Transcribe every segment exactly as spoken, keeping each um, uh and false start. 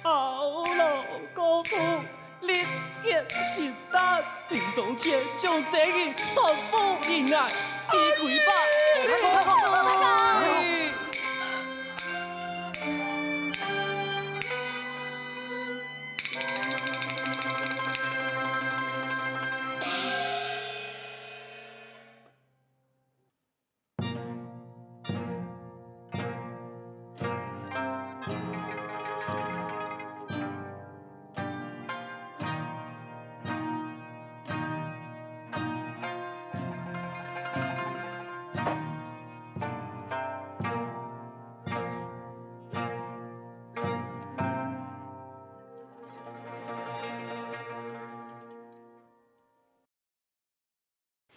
操勞過度，力竭心丹，臨終前將這人託付於𠊎，記歸吧。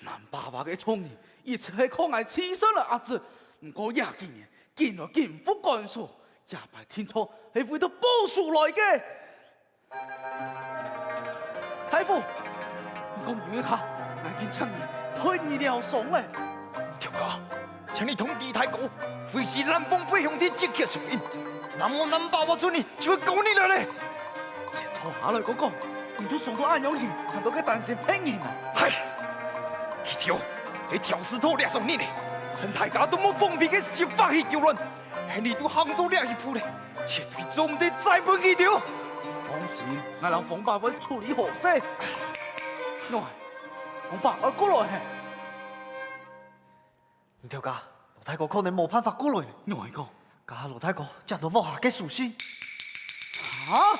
南巴華个丈人一直係看𠊎自細个阿姊，毋過這幾年緊來緊赴官所，這擺定著係為著報仇來个。大夫，你講有一下，𠊎已經請人替你療傷了。頭家，請你通知大哥，會使南方會兄弟即刻相應，若無南巴華丈人就會告你來了。 先坐下來講講，你就傷到恁樣形，還在該擔心別人啊？嗨，佢兜係刁事頭掠上你呢，趁大家都無防備个時節發起糾亂，係你都行到這一步了，絕對做毋得再分佢兜。放心，𠊎摎方伯會處理好勢。喏，方伯，𠊎過來嘿。 吳頭家，老太哥可能無辦法過來了。仰會講？該下老太哥接到屋下个書信。哈？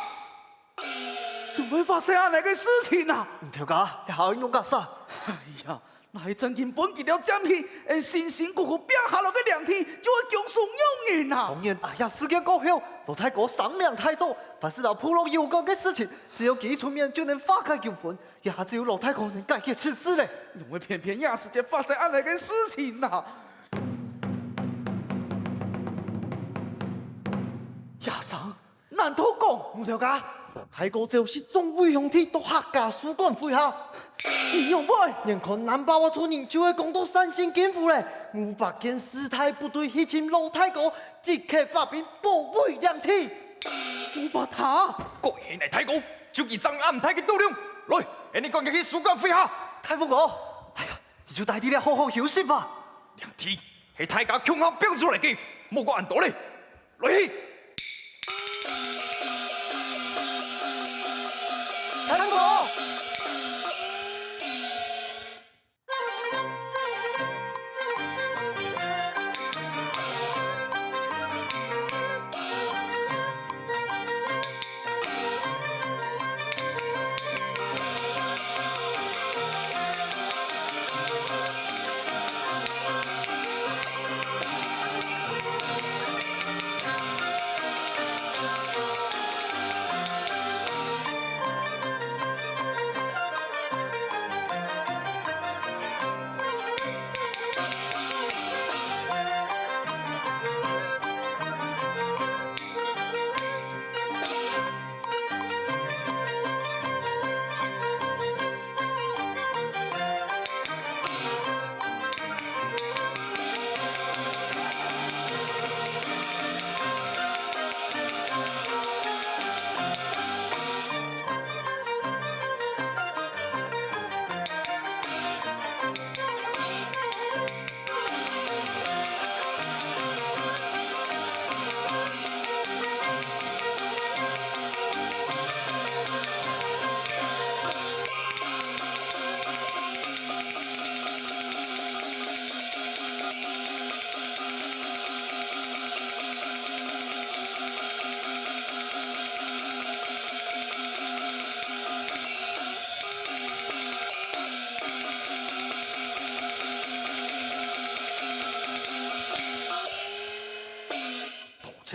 仰會發生恁樣个事情啊？吳頭家，這下愛仰結煞？哎呀，若係真經分佢兜佔去，𠊎辛辛苦苦拚下來个良田，就會降水仰形啊？當然，哎呀，事件過後，老太哥聲名大噪，凡係摎部落有關个事情，只要佢一出面，就能化解糾紛。 這下只有老太哥能解決此事了。仰會偏偏這時節發生恁樣个事情啊？葉生，難道講，吳頭家，老太哥召集眾位兄弟到客家書館會合？你仰會？眼看南巴華丈人就會趕到山城京府了，吳伯堅事態不對，去尋老太哥，即刻發兵保衛良田。吳伯他，該係𠊎大哥， 就佢掌恁大个度量。來，𠊎等趕緊去書館會合。大夫哥，哎呀，你就戴在這好好休息吧。良田係大家共下拚出來个，莫管恁多了。來去！大夫哥！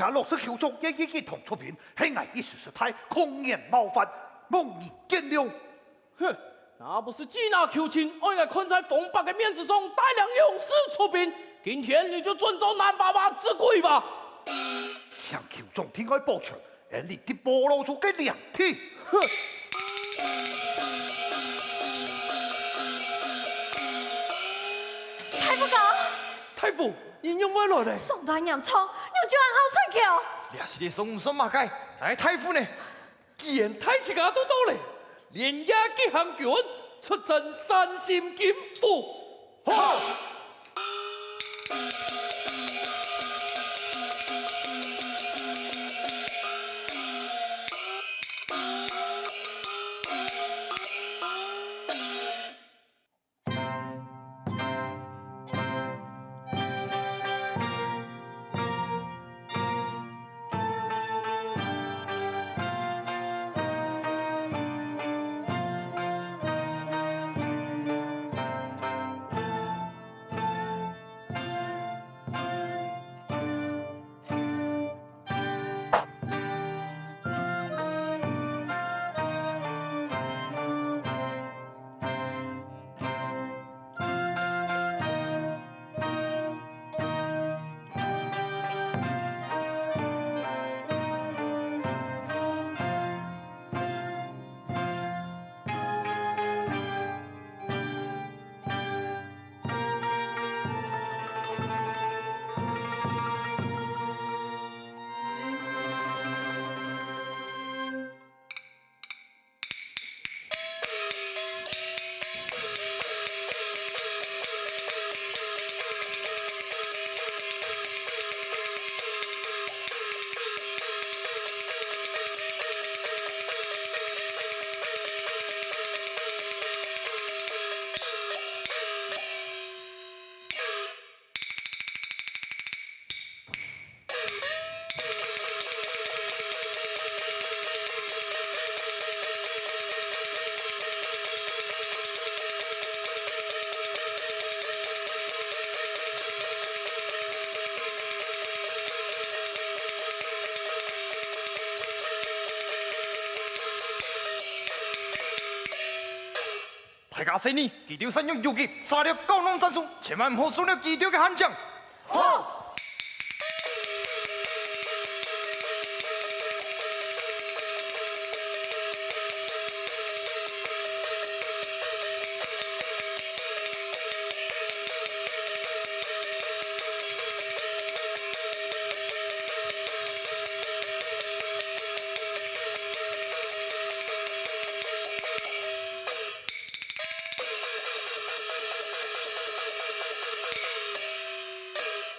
這六十九將也一一同出兵，係𠊎一時失態，空言冒犯，望你見諒。哼，若毋係知若求情，愛𠊎看在方伯个面子上帶領勇士出兵，今天你就準做南爸爸之鬼吧！請九將定愛保全，俺俚得保留住个領地。哼！大夫講，大夫，你仰會來咧？傷到恁嚴重，仰就恁好睡覺？這時節傷毋算麼个，哪係大夫呢？既然大自家都到咧，連夜急行軍，出征山脣金府。好！大家細義，佢兜善用游擊，殺掠狗狼戰術，千萬毋好中了佢兜个陷阱。好！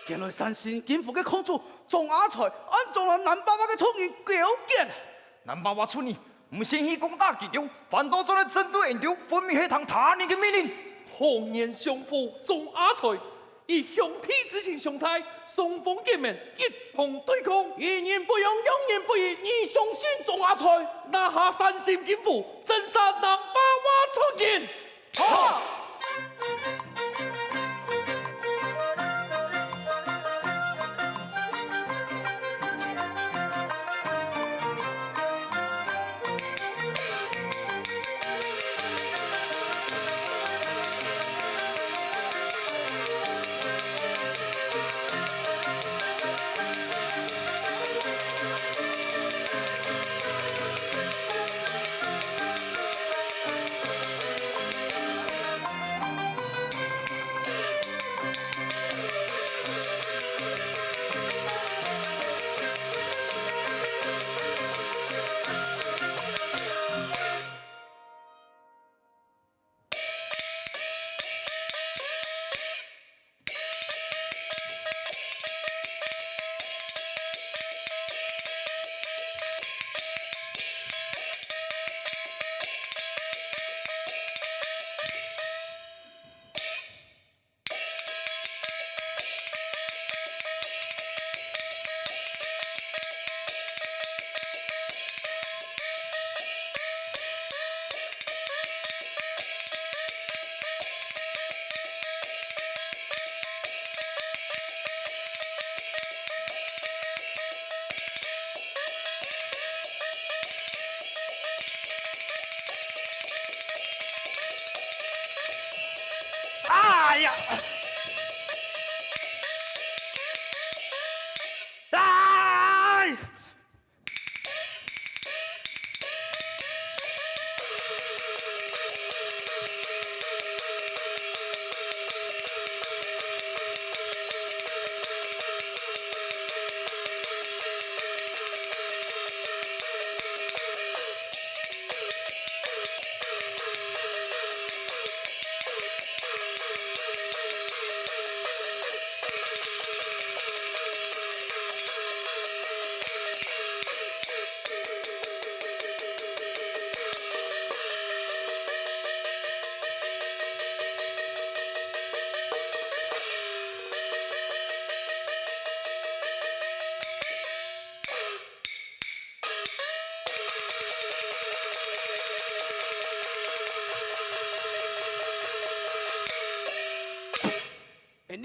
原來山脣金府个空主鍾阿財，暗中摎南爸爸个族人勾結。南爸爸族人毋先去攻打佢兜，反倒轉來針對𠊎兜，分明係聽他人个命令。好言相護，鍾阿財！ 以兄弟之情相待，雙方見面，一同對抗，一人不用，兩人不疑，你相信鍾阿財，拿下山脣金府，鎮殺南霸王族人。好！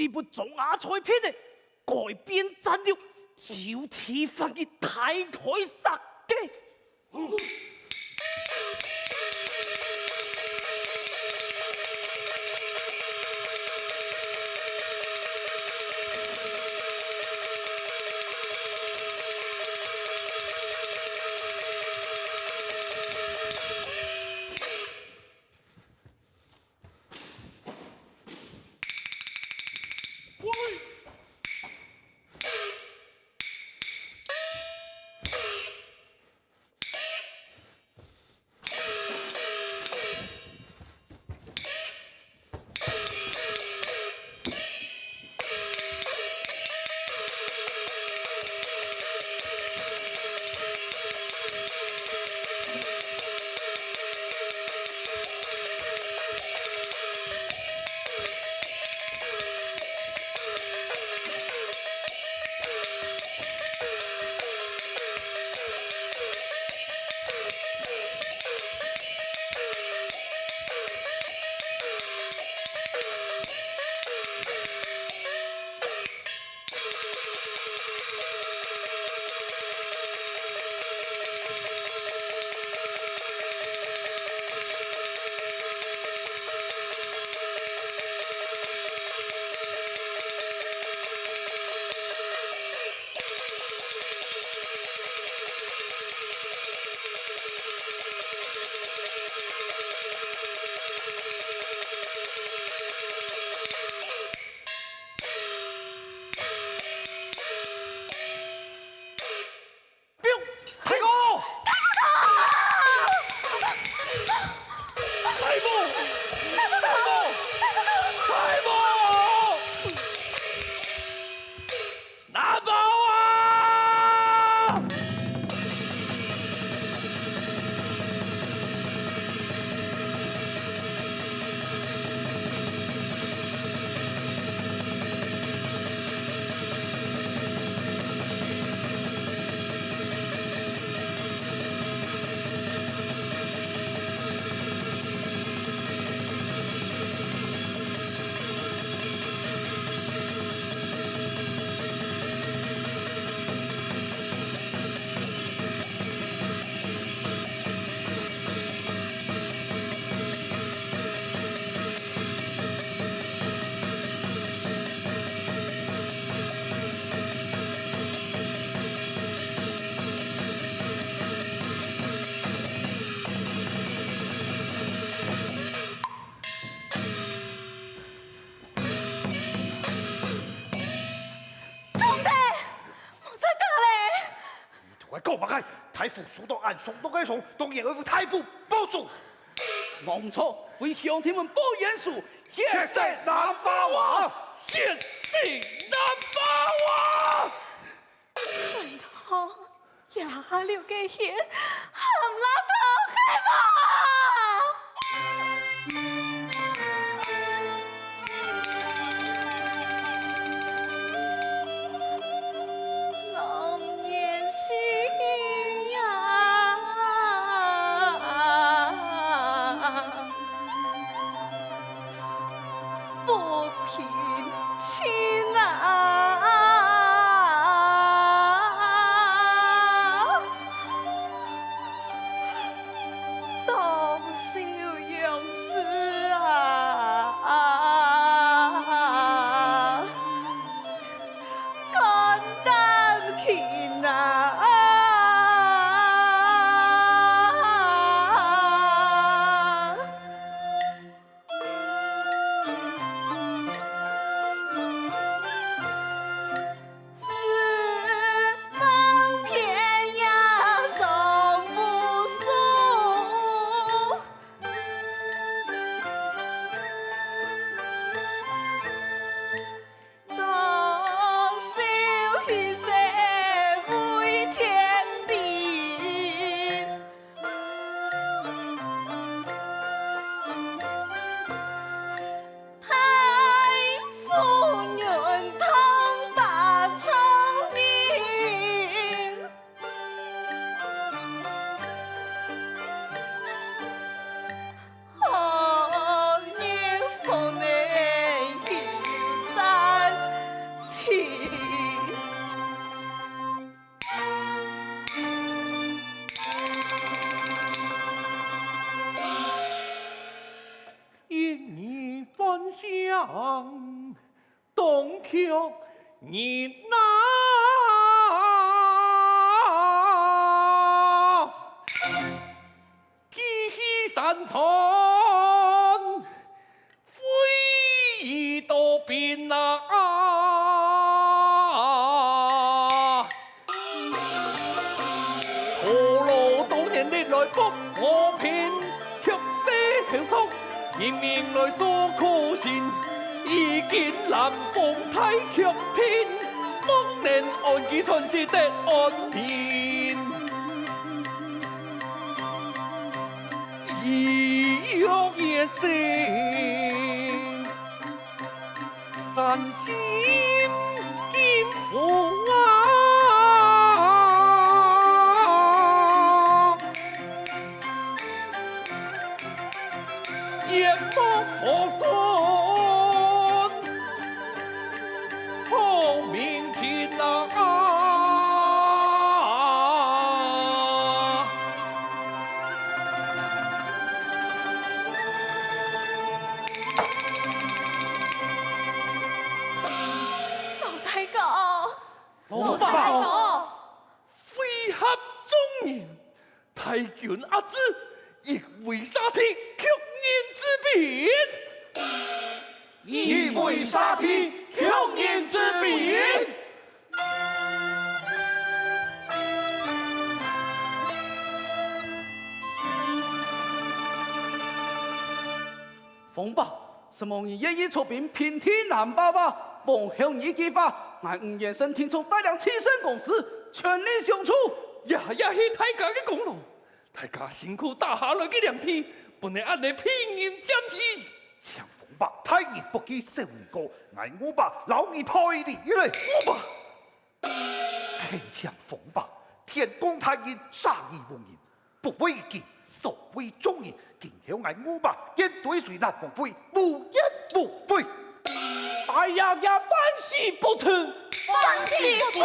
你分張阿財騙了，改變戰略，就地反擊，大開殺戒。大哥！大哥！大哥！大哥！大哥！難保啊！總兵，莫再打了！你同𠊎講麼个？大夫受到恁重大个傷，當然愛為大夫報仇。戇畜，為鄉親們報冤仇，血洗難報啊！血洗難報啊！看透 爺娘个血，含辣到係無？狼煙心呀！ 不平情啊！当受用事啊！肝胆经啊！ 当受气势为天当当却人啊，举起山川，挥雨多兵啊！徒劳多年历来不和平，却是后头 人民来诉苦心，已经南风太强劲，望能安居全是得安平。一样也是 山心金福啊，眼目无神，好民情啊！ 老太公，老太公，会合众人，大军压制，一位杀敌，屈人之兵。一位杀敌，屈人之兵。 冯保，承蒙你愿意出兵平定南霸霸，奉候你一句话，𠊎吳元勝定著帶領七省公使，全力相助。這也係大家个功勞，大家辛苦打下來个領地，不能恁呢平人佔地。請冯保大人不計小人過，𠊎吳霸摎你賠禮咧。吳霸， 懇請方伯，天公大人，赦你無能，不畏一己，所為眾人，今後𠊎吳伯，願追隨南風會，無怨無悔。哎呀呀，萬死不辭！萬死不辭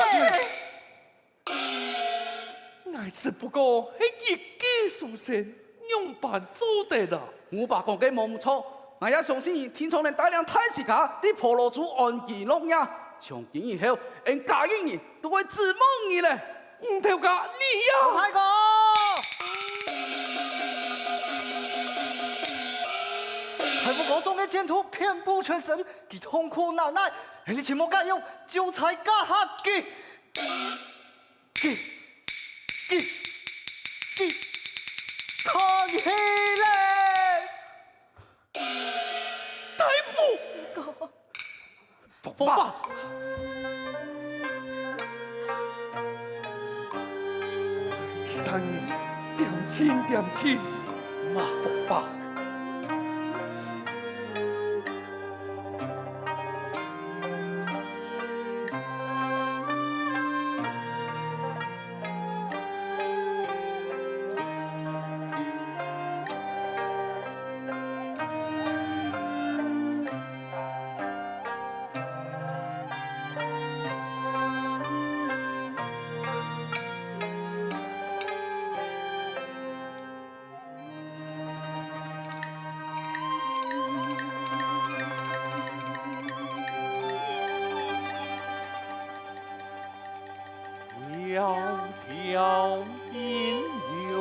！𠊎只不過係一介書生， 仰般做得啊？吳伯講个無毋著，𠊎也相信你定著能帶領大自家在婆羅洲安居樂業。從今以後，𫣆嘉義人都會指望你咧。吳頭家，你呀！大哥！大夫哥中个箭頭遍布全身，佢痛苦難耐，你切莫介意，就在這下佢。 佢，佢，佢，看起來！大夫！方伯！方伯！三人恬靜，恬靜。嘛，方伯！ 迢迢英雄。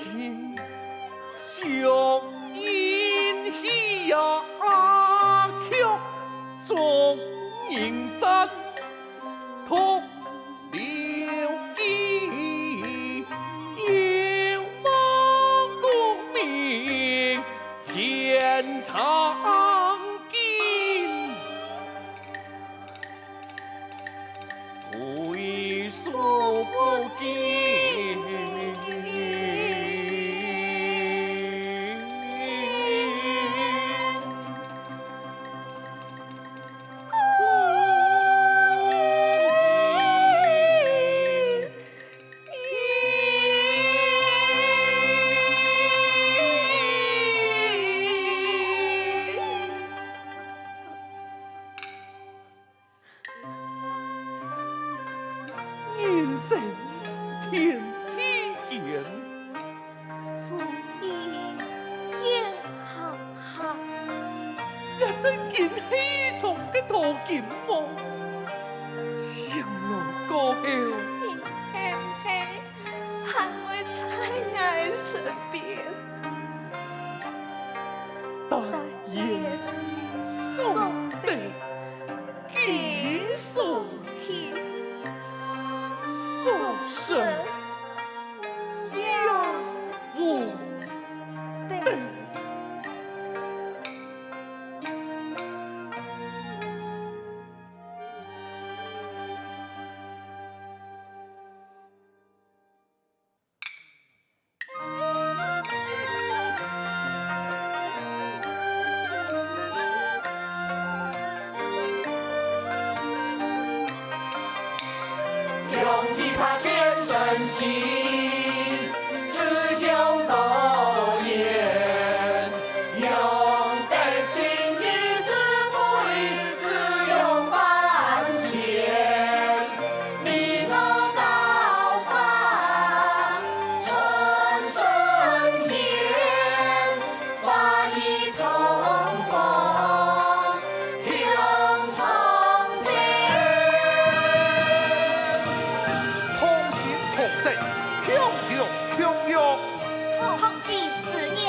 情，小英喜呀，阿却祝人散，徒留记，流亡功名千丈金。 归宿不见。人生天地间，所以也好好，也算今世上个途徑么？想到过后，你偏偏 还會在𠊎身邊。但願送得，寄送去，宿舍也無得。 同心同德，共榮共辱。同學志志願，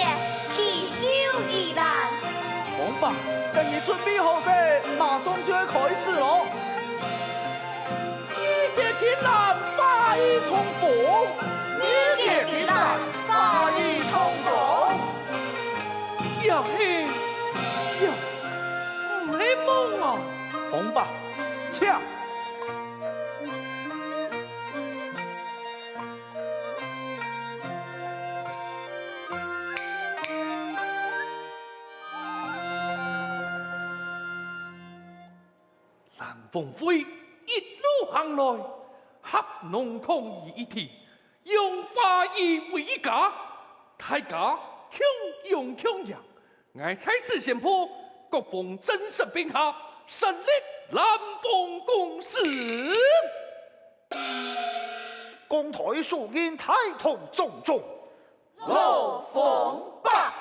其修宜蘭。紅白，等你準備好勢，馬上就愛開始囉。 一結金蘭，花意同風。二結金蘭，花意同風。呀嘿，呀，毋係夢啊！紅白，請。 蘭芳會一路行來，合農伉於一體，用花語為一家，大家共榮共贏。𠊎在此宣布，各方正式並合，成立蘭芳公司。公台書院，大同種種，老紅白。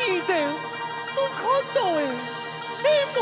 你兜都看到了，係無？